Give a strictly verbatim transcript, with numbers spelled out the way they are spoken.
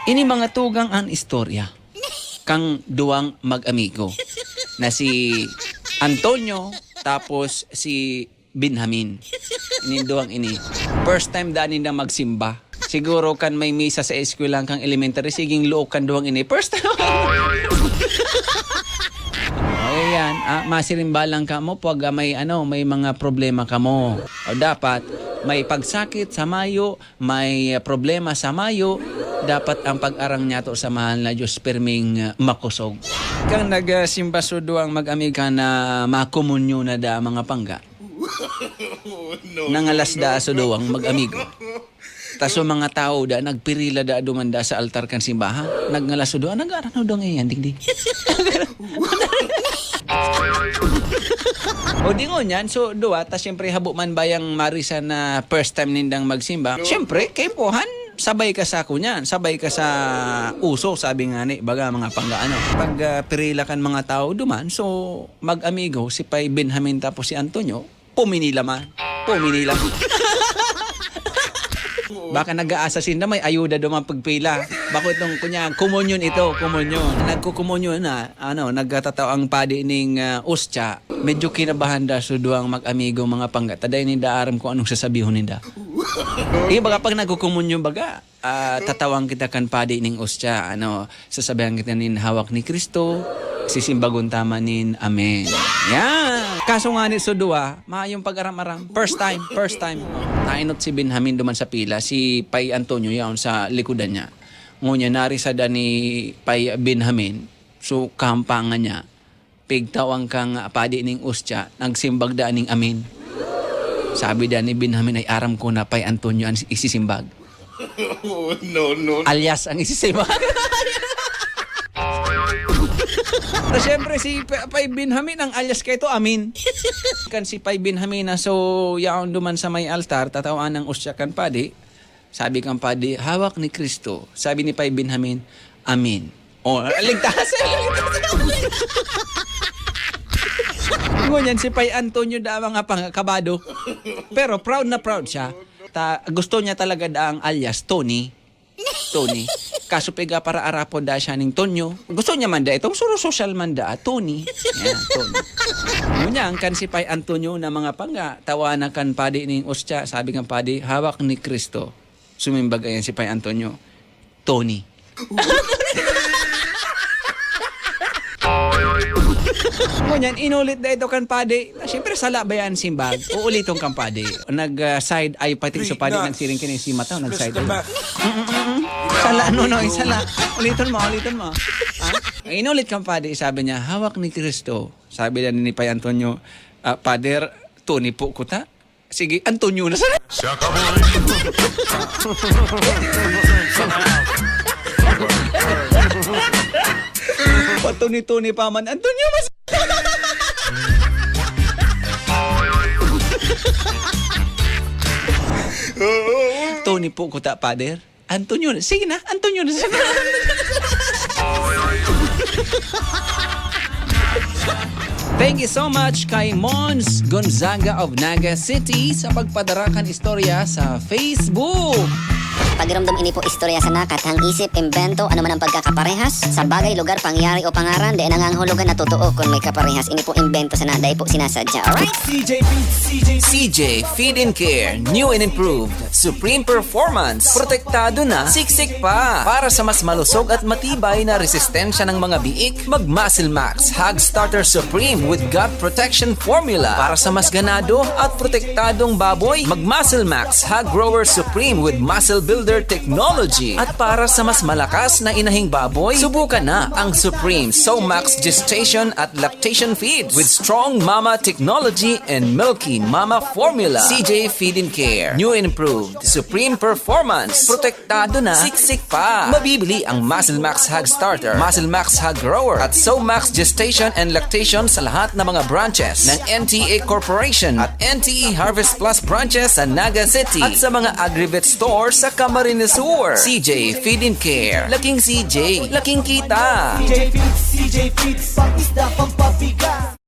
Ini mga tugang an istorya kang duwang mag-amigo na si Antonio tapos si Benjamin. Ini duwang ini. First time daan ninda magsimba. Siguro kan may misa sa eskwelahan kang elementary, siging luok kan duwang ini. First time. O, yan. Ah, masirimba lang kamo pag, ah, may, ano, may mga problema kamo. O dapat, may pagsakit sa mayo, may problema sa mayo, dapat ang pag-arang niyato sa mahal na Diyos pirming, ah, makosog. Kan nagsimba so duwang mag-amiga na makomunyo na da mga pangga. Nangalas da so duwang mag-amigo. Ta so mga tawo da, nagpirila da duman da sa altar kan simbahan. Nagngalas so duwa, nag-aran na duwang iyan, digdi. O di ngunyan, so duwa, ta siyempre habo man bayang marisa na first time nindang magsimba. Siyempre, kaipuhan, sabay ka sa kunyan, sabay ka sa uso, sabi nga ni, baga mga panggaano. Pag ah, pirila kan mga tawo duman, so mag-amigo si Pay Benjamin tapos si Antonio, puminila man. Puminila man. Baka nag-aasa sinda, may ayuda duman pagpila. Bako itong, kunya, komunyon ito, komunyon. Nagkukomunyon na, ano, nagtatataw ang padi ning ah, ostya. Medyo kinabahan da so duwang mag-amigo, mga pangga. Ta dai ninda aram kung anong sasabihon ninda. Eh, baga pag nagkukomunyon, baga, ah, tatawan kita kan padi ning ostya, ano, sasabihan kita nin hawak ni Cristo, sisimbagon ta man nin amen. Yan! Kaso nga ni so duwa, maayong pag-aram-aram. First time, first time. Nainot si Benjamin duman sa pila, si Pay Antonio yaon sa likodan niya. Ngunyan, narisada ni Pay Benjamin, so kahampangan niya, pigtawan kang padi ning ostya, nagsimbag da ning amen. Sabi da ni Benjamin, "Ay, aram ko na Pay Antonio an isisimbag." Oh, no, no. Alias ang isisimbag. Na siyempre, si Pa-, Pay Benjamin, ang alias kay ito, amin. Kan si Pay Benjamin na, so, yaon duman sa may altar, tatawan ang ostya kan padi. Sabi kan padi, "Hawak ni Cristo." Sabi ni Pay Benjamin, "Amin." Oh, ligtas, ligtas. Ngunyan si Pay Antonio da mga pangkabado. Pero proud na proud siya. Ta, gusto niya talaga da ang alias Tony. Tony. Kaso piga para arapon da siya ning Tonyo. Gusto niya man da itong suro sosyal man da, Tony. Yan, Tony. Ngunyan kan si Pay Antonio na mga pangga, tawa na kan padi ning ostya, sabi kan padi, "Hawak ni Cristo." Sumimbag ayan si Pay Antonio, "Tony." Ngunyan, inulit na ito kan padi. Siyempre, sala ba yan, simbag? Uuliton kan padi. Nag, ah, side eye pati so padi, nagsiring kini si mata, nag-side eye. Mm, mm, mm. Sala, no, no, sala. Uliton mo, uliton mo. Ha? Inulit kan padi, sabi niya, "Hawak ni Cristo." Sabi na ni Pay Antonio, "Ah, Pader, Tony po kuta." Sige, Antonio na sana. Patuni-tuni pa man, Antonio, mas Tony po kuta, Pader. Antonio na. Sige na, Antonio na. Thank you so much kay Mons Gonzaga of Naga City sa pagpadara kan istorya sa Facebook. Pagiromdom, ini po istorya sana, kathang isip, imbento, ano man ang pagkakaparehas sa bagay, lugar, pangyayari o pangaran, dai nangangahulugan na totoo kun may kaparehas. Ini po imbento sana, dai po sinasadya. Alright? C J Feed, C J Feed. C J Feed and Care, new and improved. Supreme Performance. Protektado na, siksik pa. Para sa mas malusog at matibay na resistensya ng mga biik, mag Muscle Max Hog Starter Supreme with Gut Protection Formula. Para sa mas ganado at protektadong baboy, mag Muscle Max Hog Grower Supreme with Muscle Builder Technology. At para sa mas malakas na inahing baboy, subukan na ang Supreme Somax Gestation at Lactation Feeds with Strong Mama Technology and Milky Mama Formula. C J Feed and Care. New and improved. Supreme Performance. Protektado na. Siksik pa. Mabibili ang Muscle Max Hog Starter, Muscle Max Hog Grower, at Somax Gestation and Lactation sa lahat ng mga branches ng N T A Corporation at N T E Harvest Plus branches sa Naga City at sa mga Agrivet Store sa Camarines Sur. C J Feed and Care. Laking C J. Laking kita. C J Feeds, C J Feeds, pang-isda, pampabigas.